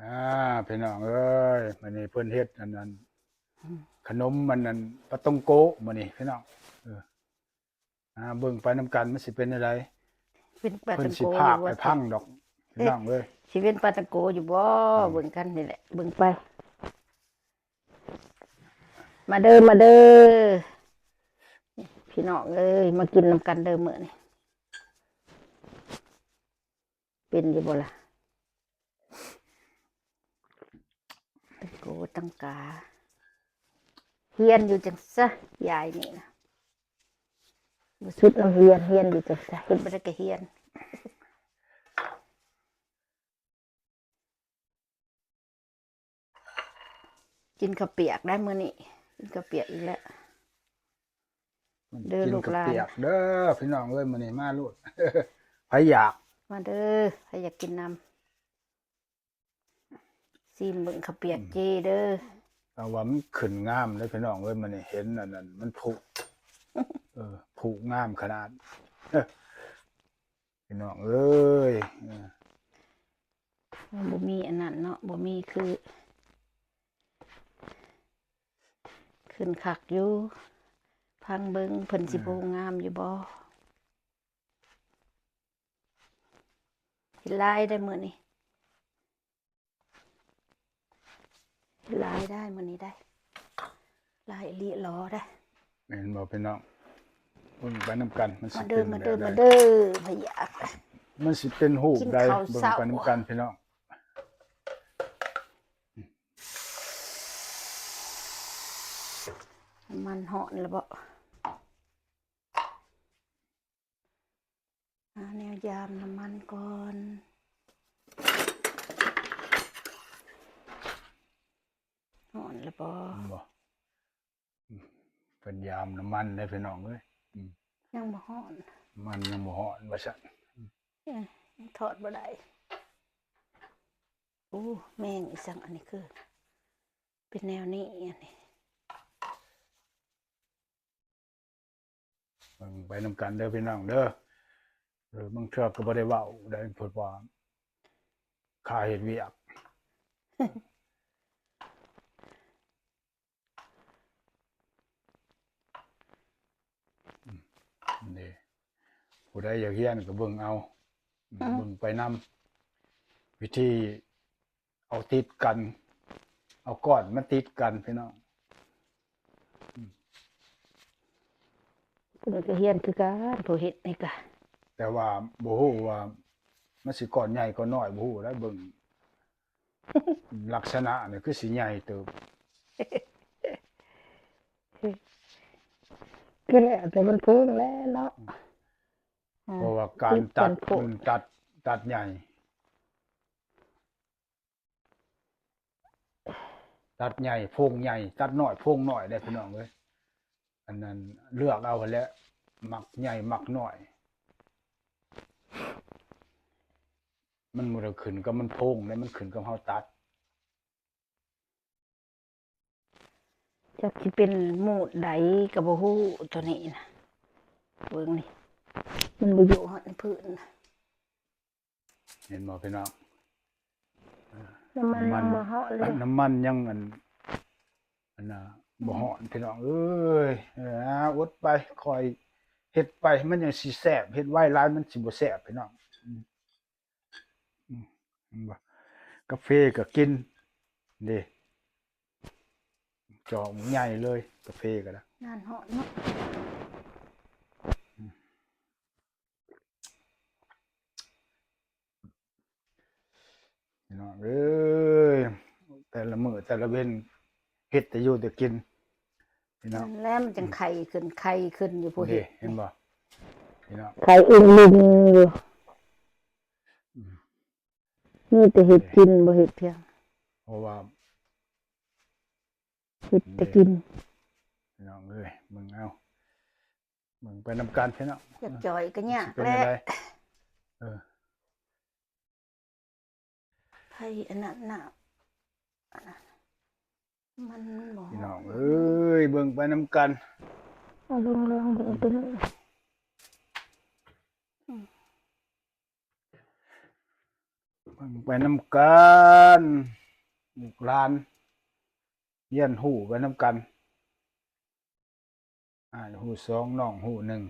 ອ່າ ພີ່ນ້ອງເອີຍ ມື້ນີ້ເພິ່ນເຮັດອັນນັ້ນ ອືມ ຂະໜົມອັນນັ້ນ ປາຕົງໂກະມື້ນີ້ພີ່ນ້ອງ ເອີ ອ່າ ເບິ່ງໄປນຳກັນ ມັນຊິເປັນແນວໃດ ເປັນປາ ເພິ່ນຊິພາກໄປພັງດອກ ພີ່ນ້ອງເອີຍ ຊິເປັນປາຕັງໂກຢູ່ບໍ່ ອືມ ເບິ່ງກັນນີ້ແຫຼະ ເບິ່ງໄປ ມາເດີ ມາເດີ ພີ່ນ້ອງເອີຍ ມາກິນນຳກັນເດີມື້ນີ້ ເປັນຢູ່ບໍ່ລະ? ຕັງໂກຕັງກາ ຮຽນຢູ່ຈັ່ງຊະ ຍາຍນີ້ນະ ບໍ່ສຸດນຳຮຽນ ຮຽນຢູ່ຈັ່ງຊະ ເຮັດບໍ່ໄດ້ກະຮຽນ. ກິນເຂົ້າປຽກໄດ້ມື້ນີ້ ກິນເຂົ້າປຽກອີກແລ້ວ ເດີລູກຫຼານ ກິນເຂົ້າປຽກເດີພີ່ນ້ອງເອີຍ ມື້ນີ້ມາໂລດ ໃຜຢາກ ມາເດີ ໃຜຢາກກິນນຳ ຊີມເບິ່ງເຂົ້າປຽກເຈເດີ ອືມ ເອົາວ່າມັນຂຶ້ນງາມເດີພີ່ນ້ອງເອີຍ ມື້ນີ້ເຫັນອັນນັ້ນມັນຜຸ ເອີ ຜຸງາມຂະໜາດ ພີ່ນ້ອງເອີຍ ເອີ ມັນບໍ່ມີອັນນັ້ນເນາະ ບໍ່ມີຄື ຂຶ້ນຄັກຢູ່ ຟັງເບິ່ງເພິ່ນຊິ ອືມ ໂພງາມຢູ່ບໍ່ ເຮັດຫຼາຍໄດ໋ມື້ນີ້ ຫຼາຍໄດ໋ມື້ນີ້ໄດ໋ ຫຼາຍອີ່ຫຼີຫຼໍໄດ໋ ແມ່ນບໍ່ພີ່ນ້ອງ ເບິ່ງໄປນຳກັນ ມັນຊິເປັນແບບໃດ ມາເດີ ມາເດີ ພະຍາ ມັນຊິເປັນຮູບໃດ ເບິ່ງໄປນຳກັນພີ່ນ້ອງ ນ້ຳມັນຮ້ອນແລ້ວບໍ່? ຫາແນວຢາມນ້ຳມັນກ່ອນ ຮ້ອນລະບໍ່? ບໍ່ ເພິ່ນຢາມນ້ຳມັນເດ້ພີ່ນ້ອງເອີຍ ອືມ ຍັງບໍ່ຮ້ອນ ມັນຍັງບໍ່ຮ້ອນວ່າຊັ້ນ ເອີ ທອດບໍ່ໄດ້ ໂອ້ ແມງອີ່ສັງອັນນີ້ຄື ເປັນແນວນີ້ອັນນີ້ ເບິ່ງໄປນຳກັນເດີພີ່ນ້ອງເດີ ເອີ ບາງເທື່ອກໍບໍ່ໄດ້ເວົ້າໄດ໋ ເພາະວ່າຄາເຮັດວຽກ ນີ້ ຜູ້ໃດຢາກຮຽນກໍເບິ່ງເອົາ ອືມ ເບິ່ງໄປນຳ ວິທີ ເອົາຕິດກັນ ເອົາກ້ອນມາຕິດກັນພີ່ນ້ອງ ອືມ ຜູ້ນີ້ກໍຮຽນຄືກັນ ຜູ້ເຮັດນີ້ກະ ແຕ່ວ່າບໍ່ຮູ້ວ່າມັນຊິກ້ອນໃຫຍ່ກ້ອນນ້ອຍ ບໍ່ຮູ້ແລ້ວ ເບິ່ງລັກສະນະນີ້ຄືຊິໃຫຍ່ເຕີບ ກໍແລ້ວແຕ່ມັນເພິ່ງແຫຼະເນາະ ເພາະວ່າການຕັດ ຕັດ ຕັດໃຫຍ່ ຕັດໃຫຍ່ໂພງໃຫຍ່ ຕັດນ້ອຍໂພງນ້ອຍເດ້ພີ່ນ້ອງເອີຍ ອັນນັ້ນເລືອກເອົາຫັ້ນແຫຼະ ມັກໃຫຍ່ມັກນ້ອຍ ມັນບໍ່ໄດ້ຂຶ້ນກັບມັນໂພງເດ້ ມັນຂຶ້ນກັບເຮົາຕັດ. ຈັກຊິເປັນໝູດໃດກໍບໍ່ຮູ້ໂຕນີ້ນະ ເບິ່ງນີ້ ມັນບໍ່ຢູ່ຮອດໃນພື້ນນະ ເຫັນບໍ່ພີ່ນ້ອງ? ນ້ຳມັນຍັງບໍ່ຮ້ອນເລີຍ ນ້ຳມັນຍັງອັນ ອັນນ່າ ອືມ ບໍ່ຮ້ອນພີ່ນ້ອງເອີຍ ເອີ ອົດໄປ ຄ່ອຍເຮັດໄປ ມັນຍັງຊິແຊບ ເຮັດໄວຫຼາຍມັນຊິບໍ່ແຊບພີ່ນ້ອງ ອືມ ອືມ ເຫັນບໍ່? ກາເຟກໍກິນເດ້ ຈອກໃຫຍ່ເລີຍ ກາເຟກໍໄດ້ ງານເຫາະເນາະ ອືມ ພີ່ນ້ອງເອີຍ ແຕ່ລະມື້ແຕ່ລະເວັນ ເຮັດແຕ່ຢູ່ແຕ່ກິນ ພີ່ນ້ອງ ນັ້ນແຫຼະ ມັນຈັ່ງໄຂ່ຂຶ້ນ ໄຂ່ຂຶ້ນຢູ່ພຸ້ນ ເຫັນບໍ່? ພີ່ນ້ອງ ໄຂ່ອຶ່ງລຶ່ງຢູ່ ອືມ ມີແຕ່ເຮັດກິນ ເອີ ບໍ່ເຮັດພຽງ ເພາະວ່າ ເຮັດແຕ່ກິນ ພີ່ນ້ອງເອີຍ ເບິ່ງເອົາ ເບິ່ງໄປນຳກັນພີ່ນ້ອງ ຢາກຈ່ອຍກໍຍາກແຫຼະ ເອີ ໃຜອັນນັ້ນນະ ອັນນັ້ນ ມັນບໍ່ ພີ່ນ້ອງເອີຍ ເບິ່ງໄປນຳກັນ ເອົາເບິ່ງລອງເບິ່ງຕົວນີ້ ອືມ. ຟັງໄປນຳກັນ ລູກຫຼານ ຮຽນຮູ້ໄປນຳກັນ ອ້າຍຮູ້ສອງ ນ້ອງຮູ້ໜຶ່ງ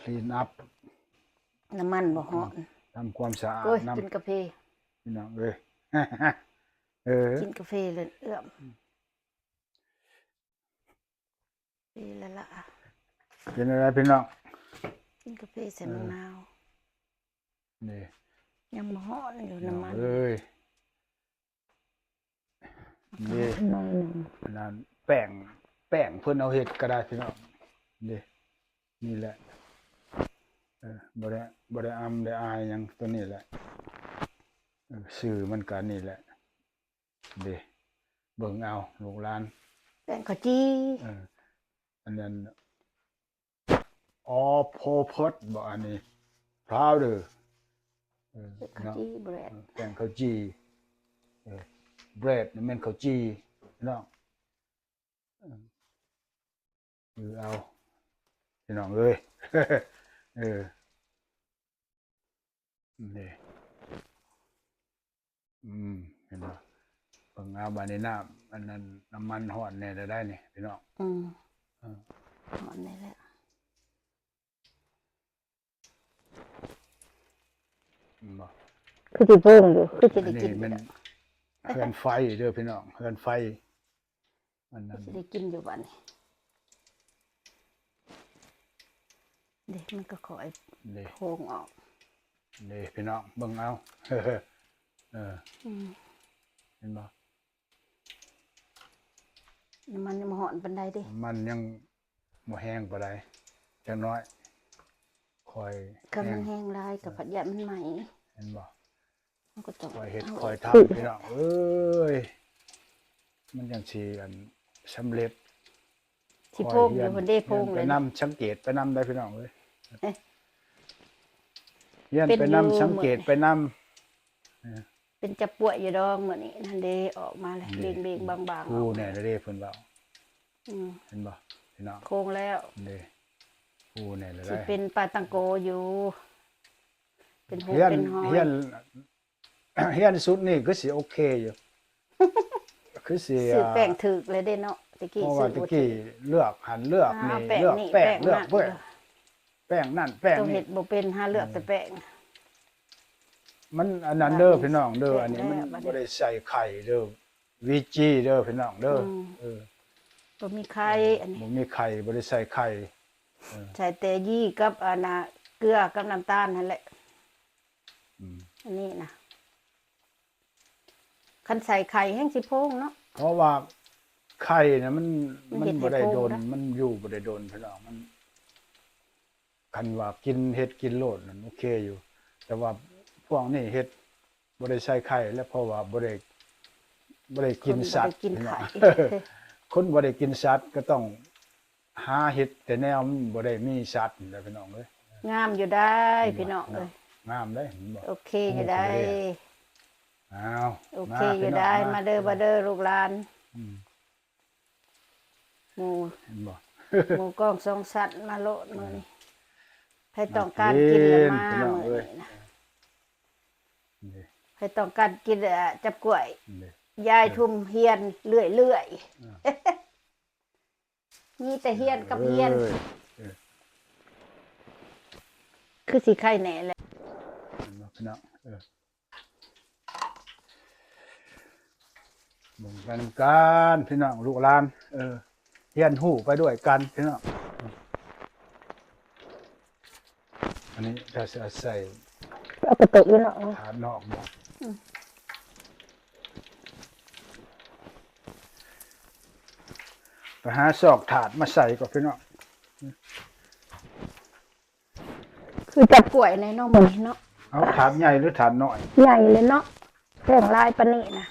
clean up ນ້ຳມັນບໍ່ຮ້ອນ ທຳຄວາມສະອາດ ໂອ້ຍ ນຳ ກິນກາເຟ ພີ່ນ້ອງເອີຍ ເອີ ກິນກາເຟເລີຍເອື້ອມ ເປັນແລ້ວລະ ເປັນແນວໃດພີ່ນ້ອງ ກິນກາເຟໃສ່ ເອີ ໝາກນາວ ນີ້ ຍັງບໍ່ຮ້ອນຢູ່ ພີ່ນ້ອງ ນ້ຳມັນ ເອີຍ ນີ້ ໜ້ອຍໜຶ່ງ ອັນນັ້ນແປ້ງ ແປ້ງເພິ່ນເອົາເຮັດກໍໄດ້ພີ່ນ້ອງ ນີ້ ນີ້ແຫຼະ ເອີ ບໍ່ໄດ້ ບໍ່ໄດ້ອຳໄດ້ອາຍຫຍັງ ຕົວນີ້ແຫຼະ ເອີ ຊື່ມັນກໍນີ້ແຫຼະ ເດ້ ເບິ່ງເອົາລູກຫຼານ ແປ້ງເຂົ້າຈີ່ ເອີ ອັນນັ້ນ all purpose ບໍ່ ອັນນີ້ powder ເອີ ແປ້ງເຂົ້າຈີ່ ເນາະ bread ເອີ ແປ້ງເຂົ້າຈີ່ ເອີ bread ນີ້ແມ່ນເຂົ້າຈີ່ເນາະ ເອີ ເອົາ ພີ່ນ້ອງເອີຍ ເອີ ນີ້ ອືມ ເຫັນບໍ່ ເບິ່ງເອົາ ບາດນີ້ນ້ຳ ອັນນັ້ນ ນ້ຳມັນຮ້ອນແດ່ແລ້ວໄດ໋ນີ້ ພີ່ນ້ອງ ອືມ ເອີ ຮ້ອນແດ່ແລ້ວ ເຫັນບໍ່ ຄືຊິໂພງຢູ່ ຄືຊິໄດ້ກິນ ອັນນີ້ແມ່ນເຮືອນໄຟເດີພີ່ນ້ອງ ເຮືອນໄຟ ອັນນັ້ນ ຊິໄດ້ກິນຢູ່ບັດນີ້ ເດ້ ມັນກໍຄ່ອຍ ເດ້ ໂພງອອກ ເດ້ ພີ່ນ້ອງເບິ່ງເອົາ ເອີ ອືມ ເຫັນບໍ່ ນ້ຳມັນຍັງບໍ່ຮ້ອນປານໃດເດ້ ນ້ຳມັນຍັງບໍ່ແຮງປານໃດ ຈັກໜ້ອຍຄ່ອຍ ຄັນມັນແຮງຫຼາຍກໍພັດຢ້ານມັນໄໝ້ ເຫັນບໍ່ ເຮົາກໍຕ້ອງ ຄ່ອຍເຮັດຄ່ອຍທຳ ພີ່ນ້ອງເອີຍ ມັນຈັ່ງຊິ ອັນ ສຳເລັດ ຊິໂພງຢູ່ພຸ້ນເດ້ ໂພງເລີຍ ໄປນຳ ສັງເກດໄປນຳໄດ໋ພີ່ນ້ອງເອີຍ ຮຽນໄປນຳ ສັງເກດໄປນຳ ເປັນຈັບປ່ວຍຢູ່ດອກມື້ນີ້ ນັ້ນເດ້ ອອກມາແລ້ວ ເບັງໆບາງໆ ຮູ້ແດ່ເດ້ເພິ່ນເວົ້າ ອືມ ເຫັນບໍ່ພີ່ນ້ອງ ໂພງແລ້ວ ເດ້ ຮູ້ແດ່ເດ້ ຊິເປັນປາຕັງໂກຢູ່ ເປັນຮູບເປັນຮອຍ ຮຽນ ຮຽນຊຸດນີ້ຄືຊິໂອເຄຢູ່ ຄືຊິ ຊື້ແປ້ງຖືກເລີຍເດ້ເນາະ ແຕ່ກີ້ ເພາະວ່າແຕ່ກີ້ເລືອກຫັ້ນເລືອກນີ້ ເລືອກແປ້ງ ເລືອກແປ້ງ ແປ້ງນັ້ນແປ້ງນີ້ ເຮັດບໍ່ເປັນ ຫາເລືອກແຕ່ແປ້ງ ມັນອັນນັ້ນເດີພີ່ນ້ອງເດີ ອັນນີ້ມັນບໍ່ໄດ້ໃສ່ໄຂ່ເດີ ວີຈີ ເດີພີ່ນ້ອງເດີ ອືມ ເອີ ບໍ່ມີໄຂ່ ອັນນີ້ບໍ່ມີໄຂ່ ບໍ່ໄດ້ໃສ່ໄຂ່ ເອີ ໃສ່ແຕ່ຢີ່ກັບອັນນ່າ ເກືອກັບນ້ຳຕານຫັ້ນແຫຼະ ອືມ ອັນນີ້ນະ ຄັນໃສ່ໄຂ່ແຮ່ງຊິໂພງເນາະ ເພາະວ່າໄຂ່ນະ ມັນ ມັນບໍ່ໄດ້ດົນ ມັນຢູ່ບໍ່ໄດ້ດົນພີ່ນ້ອງ ມັນ ຄັນວ່າກິນ ເຮັດກິນໂລດນັ້ນໂອເຄຢູ່ ແຕ່ວ່າພວກນີ້ເຮັດບໍ່ໄດ້ໃສ່ໄຂ່ແຫຼະ ເພາະວ່າບໍ່ໄດ້ ບໍ່ໄດ້ກິນສັດ ຄົນບໍ່ໄດ້ກິນໄຂ່ ພີ່ນ້ອງ ຄົນບໍ່ໄດ້ກິນສັດກໍຕ້ອງ ຫາເຮັດແຕ່ແນວມັນບໍ່ໄດ້ມີສັດນີ້ແຫຼະພີ່ນ້ອງເອີຍ ງາມຢູ່ໄດ໋ພີ່ນ້ອງເອີຍ ງາມເດ້ ເຫັນບໍ່ ໂອເຄຢູ່ໄດ໋ ອ້າວ ໂອເຄຢູ່ໄດ໋ ມາເດີ ມາເດີລູກຫຼານ ອືມ ໝູ່ ເຫັນບໍ່ ໝູ່ກອງສອງຊັ້ນມາໂລດມື້ນີ້ ໃຜຕ້ອງການກິນລະມາມື້ນີ້ນະ ໃຜຕ້ອງການກິນ ເອີ ຈັບກ້ວຍ ຢາຍທຸ່ມຮຽນເລື້ອຍໆ ມີແຕ່ຮຽນກັບຮຽນ ເອີ ເອີ ຄືຊິໄຄແດ່ແຫຼະ ເຫັນບໍ່ພີ່ນ້ອງ ເອີ ເບິ່ງໄປນຳກັນພີ່ນ້ອງ ລູກຫຼານ ເອີ ຮຽນຮູ້ໄປດ້ວຍກັນພີ່ນ້ອງ. ອັນນີ້ກໍຊິເອົາໃສ່ ເອົາກະໂຕະຢູ່ເນາະ ຖາດນອກບໍ່? ອືມ ໄປຫາຊອກຖາດມາໃສ່ກ່ອນພີ່ນ້ອງ. ຄືຈັບກ້ວຍແດ່ເນາະມື້ນີ້ເນາະ. ເອົາຖາດໃຫຍ່ຫຼືຖາດນ້ອຍ? ໃຫຍ່ເລີຍເນາະ ແພງຫຼາຍປານນີ້ນະ.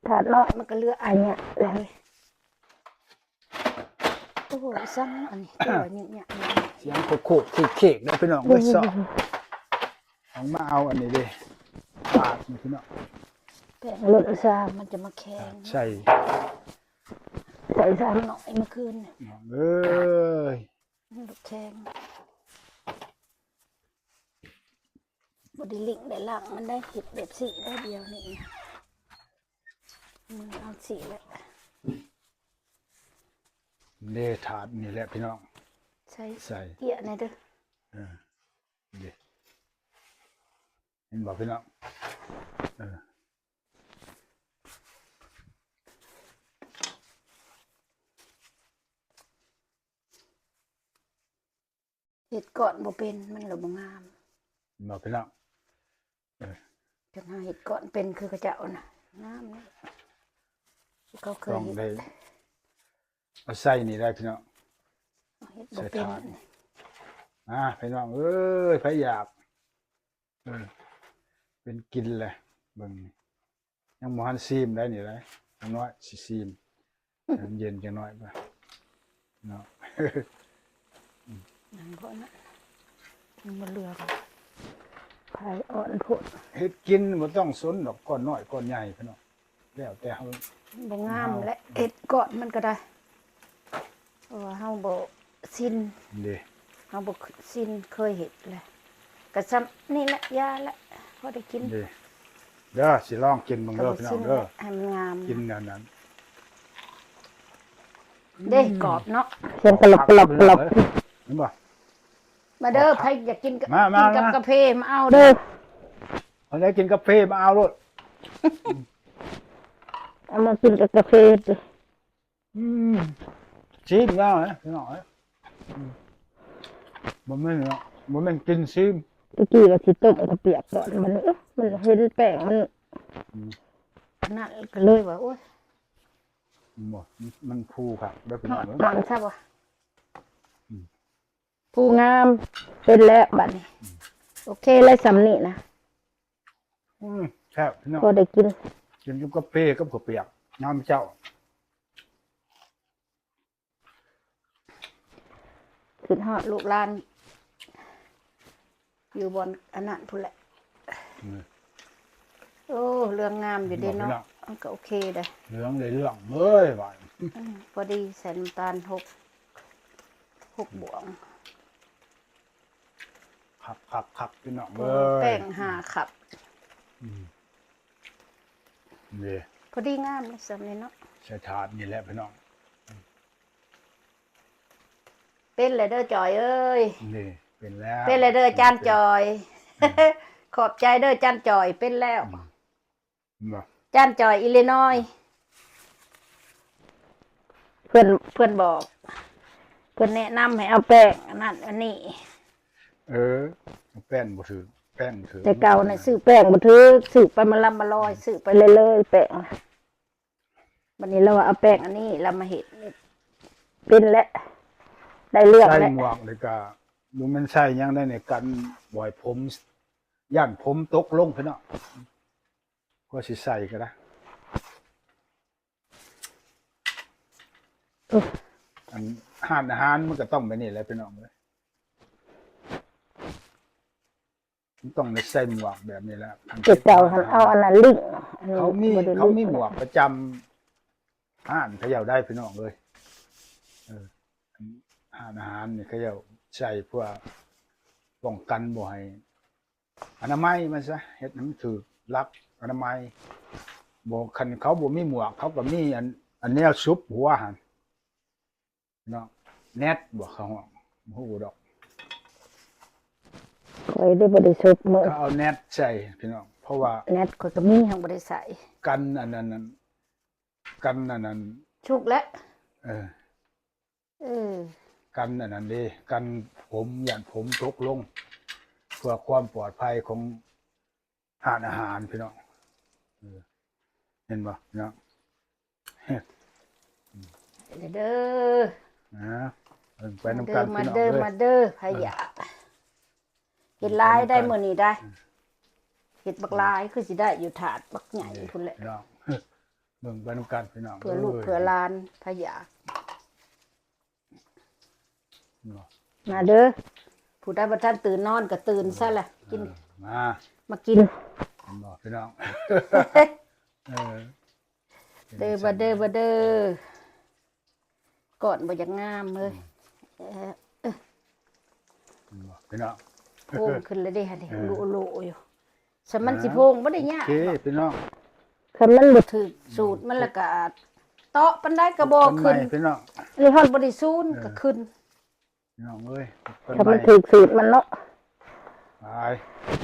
ຖາດນ້ອຍມັນກໍເຫຼືອອາຍະແລ້ວເວີຍ. ໂອ້ໂຫ ຊັ້ນອັນນີ້ຕົວຍະຍະ ສຽງໂຄກໆເຄກໆເດີພີ່ນ້ອງເອີຍ. ຊອກ ອອກມາເອົາອັນນີ້ເດ້ ຖາດນີ້ພີ່ນ້ອງ. ໂຕ ແຂງ ລົດຊາມ ມັນຈະມາແຂງ ໃສ່ ໃສ່ຊາມໜ້ອຍເມື່ອຄືນນີ້ ນ້ອງເອີຍ ມັນແຂງ ບໍ່ໄດ້ລິ້ງໄດ້ລ້າງມັນໄດ້ ເຮັດແບບຊີ້ໄດ້ດຽວນີ້ນະ ມືເອົາຊີ້ແຫຼະ ເດ້ ຖາດນີ້ແຫຼະພີ່ນ້ອງ ໃສ່ ໃສ່ ເກຍແດ່ເດີ ເອີ ເດ້ ເຫັນບໍ່ພີ່ນ້ອງ ເອີ ເຮັດກ້ອນບໍ່ເປັນ ມັນລະບໍ່ງາມ ເຫັນບໍ່ພີ່ນ້ອງ ເອີ ຄັນເຮົາເຮັດກ້ອນເປັນຄືເຂົາເຈົ້ານະ ງາມເນາະ ຄືເຂົາເຄີຍເຮັດ ຕ້ອງໄດ້ ເອົາໃສ່ນີ້ໄດ້ພີ່ນ້ອງ ເຮັດບໍ່ເປັນ ໃສ່ຖາດ ອ່າ ພີ່ນ້ອງເອີຍ ໃຜຢາກ ເອີ ເປັນກິນແຫຼະ ເບິ່ງນີ້ ຍັງບໍ່ທັນຊີມໄດ້ນີ້ໄດ໋ ນ້ອຍຊິຊີມ ໃຫ້ມັນເຢັນຈັກໜ້ອຍກ່ອນເນາະ ຍັງບໍ່ນະ ຍັງບໍ່ເຫຼືອ ໄຟອ່ອນໂພດ ເຮັດກິນບໍ່ຕ້ອງສົນດອກ ກ້ອນນ້ອຍກ້ອນໃຫຍ່ພີ່ນ້ອງ ແລ້ວແຕ່ເຮົາ ບໍ່ງາມແຫຼະ ເຮັດກ້ອນມັນກໍໄດ້ ເພາະວ່າເຮົາບໍ່ຊິນ ເດ້ ເຮົາບໍ່ຊິນ ເຄີຍເຮັດແຫຼະ ກະຊ່ຳນີ້ແຫຼະ ຢ່າແຫຼະ ພໍໄດ້ກິນ ເດ້ ເດີ ຊິລອງກິນເບິ່ງເດີພີ່ນ້ອງເດີ ໃຫ້ມັນງາມ ກິນແນວນັ້ນ ເດ້ ກອບເນາະ ສຽງກະລັບກະລັບກະລັບ ເຫັນບໍ່ ມາເດີ ໃຜຢາກກິນ ມາ ມາ ກິນກັບ ມາ ກາເຟ ມາເອົາເດີ ໃຜຢາກກິນກາເຟ ມາເອົາໂລດ ເອົາມາກິນກັບກາເຟ ອືມ ຊີມແລ້ວນະພີ່ນ້ອງເອີຍ ອືມ ບໍ່ແມ່ນເນາະ ບໍ່ແມ່ນກິນຊີມ ຕະກີ້ວ່າຊິຕົ້ມເຂົ້າປຽກກ່ອນ ບັດນີ້ ເອີ ມັນເຫັນແປ້ງມັນ ອືມ ອັນນັ້ນກໍເລີຍວ່າ ໂອ້ຍ ບໍ່ ມັນ ມັນຟູຄັກເດີພີ່ນ້ອງເອີຍ ມັນຊະບໍ່ ອືມ ຜູ້ງາມ ເປັນແລ້ວບັດນີ້ ອືມ ໂອເຄແລ້ວຊ່ຳນີ້ນະ ອືມ ແຊບພີ່ນ້ອງ ພໍໄດ້ກິນ ກິນກັບກາເຟກັບເຂົ້າປຽກ ຍາມເຊົ້າ ຄິດຮອດລູກຫຼານ ຢູ່ບ່ອນອັນນັ້ນພຸ້ນແຫຼະ ອືມ ໂອ້ ເຫຼືອງງາມຢູ່ເດເນາະ ມັນກໍໂອເຄເດ້ ເຫຼືອງເລີຍເຫຼືອງເລີຍບາດນີ້ ອືມ ພໍດີໃສ່ນ້ຳຕານຫົກ ຫົກບວງ ຄັກໆໆ ພີ່ນ້ອງເອີຍ ແປ້ງຫ້າຄັບ ອືມ ນີ້ ພໍດີງາມສ່ຳນີ້ເນາະ ໃສ່ຖາດນີ້ແຫຼະພີ່ນ້ອງ ເປັນແລ້ວເດີຈອຍເອີຍ ນີ້ ເປັນແລ້ວ ເປັນແລ້ວເດີຈານຈອຍ ເອີ ຂອບໃຈເດີຈານຈອຍ ເປັນແລ້ວ ອືມ ເຫັນບໍ່ ຈານຈອຍອີລິນອຍ ເພິ່ນ ເພິ່ນບອກ ເພິ່ນແນະນຳໃຫ້ເອົາແປ້ງອັນນັ້ນອັນນີ້ ເອີ ແປ້ງບໍ່ຖືກ ແປ້ງບໍ່ຖືກ ແຕ່ເກົ່ານະຊື້ແປ້ງບໍ່ຖືກ ຊື້ໄປມາລຳມາລອຍ ຊື້ໄປເລື້ອຍໆ ແປ້ງ ບັດນີ້ລາວວ່າເອົາແປ້ງອັນນີ້ລາວມາເຮັດ ເປັນແລ້ວ ໄດ້ເລື່ອງແລ້ວ ໃສ່ໝວກນີ້ກະບໍ່ແມ່ນໃສ່ຫຍັງໄດ໋ນີ້ ກັນບໍ່ໃຫ້ຜົມ ຢ້ານຜົມຕົກລົງພີ່ນ້ອງ ກວ່າຊິໃສ່ກໍໄດ້ ເອີ ອັນຮ້ານອາຫານມັນກໍຕ້ອງແບບນີ້ແຫຼະພີ່ນ້ອງເອີຍ ມັນຕ້ອງໄດ້ໃສ່ໝວກແບບນີ້ແຫຼະ ຄັນ ແຕ່ເກົ່າຫັ້ນເອົາອັນນັ້ນລິ້ງ ເຂົາມີ ເຂົາມີໝວກປະຈຳຮ້ານເຂົາເຈົ້າໄດ໋ພີ່ນ້ອງເອີຍ ເອີ ຮ້ານອາຫານນີ້ເຂົາເຈົ້າໃສ່ເພື່ອປ້ອງກັນບໍ່ໃຫ້ ອະນາໄມມັນຊະ ເຮັດໃຫ້ມັນຖືກຫຼັກອະນາໄມ ບໍ່ ຄັນເຂົາບໍ່ມີໝວກ ເຂົາກໍມີອັນ ອັນແນວຊຸບຫົວຫັ້ນເນາະ ແນັດບໍ່ເຂົາຮ້ອງ ບໍ່ຮູ້ດອກ ຂ້ອຍໄດ້ບໍ່ໄດ້ຊຸບມື້ ກໍເອົາແນັດໃສ່ພີ່ນ້ອງ ເພາະວ່າແນັດຂ້ອຍກໍມີ ຍັງບໍ່ໄດ້ໃສ່ ກັນອັນນັ້ນ ກັນອັນນັ້ນ ຊຸກແລ້ວ ເອີ ເອີ ກັນອັນນັ້ນເດ້ ກັນຜົມ ຢ້ານຜົມຕົກລົງ ເພື່ອຄວາມປອດໄພຂອງຮ້ານອາຫານພີ່ນ້ອງ ເອີ ເຫັນບໍ່ພີ່ນ້ອງ ເດີ ນະ ເບິ່ງໄປນຳກັນ ມາເດີ ພີ່ນ້ອງເອີຍ ມາເດີ ມາເດີ ໃຜຢາກ ເຮັດຫຼາຍໄດ໋ມື້ນີ້ໄດ໋ ເຮັດບັກຫຼາຍ ຄືຊິໄດ້ຢູ່ຖາດບັກໃຫຍ່ພຸ້ນແຫຼະ ພີ່ນ້ອງ ເບິ່ງໄປນຳກັນພີ່ນ້ອງ ເພື່ອລູກເພື່ອຫຼານ ໃຜຢາກ ມາເດີ ຜູ້ໃດບໍ່ທັນຕື່ນນອນກໍຕື່ນຊະລະ ກິນ ເອີ ມາ ມາກິນ ເຫັນບໍ່ພີ່ນ້ອງ ເອີ ເດີ ບໍ່ເດີ ບໍ່ເດີ ກ້ອນບໍ່ຢາກງາມເລີຍ. ເອີ ພີ່ນ້ອງ ໂພງຂຶ້ນແລ້ວເດ້ ຫັ້ນເດ້ ເອີ ໂລໂລຢູ່. ສະມັນຊິໂພງບໍ່ໄດ້ຍາກ ໂອເຄ ພີ່ນ້ອງ. ຄັນມັນບໍ່ຖືກສູດມັນລະກະເຕາະປານໃດກະບໍ່ຂຶ້ນ ພີ່ນ້ອງ. ອັນນີ້ຮອດບໍ່ໄດ້ສູນກະຂຶ້ນ ພີ່ນ້ອງເອີຍ. ຄັນມັນຖືກສູດມັນເນາະ ໄປ